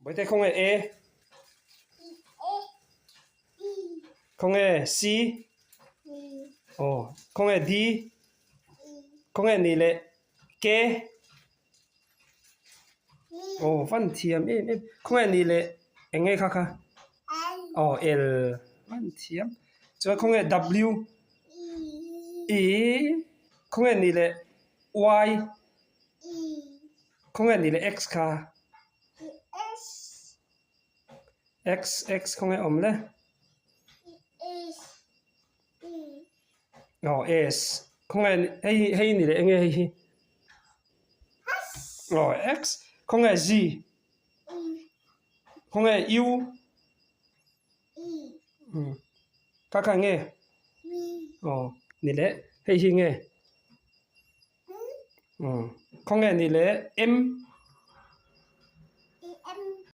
Bawihte khawnge A? Khawnge C? Aw khawnge D? Khawnge ni leh K? Aw van thiam em em khawnge ni leh eng nge kha kha? Aw L van thiam chuan khawnge W? E khawnge ni leh Y? Khawnge ni leh X kha? X X khawnge awm le? Aw S khawnge hei hei ni leh enge hei hi? Aw X khawnge Z? Khawnge U? Kha kha enge? Aw ni leh hei hi enge? Khawnge ni leh M?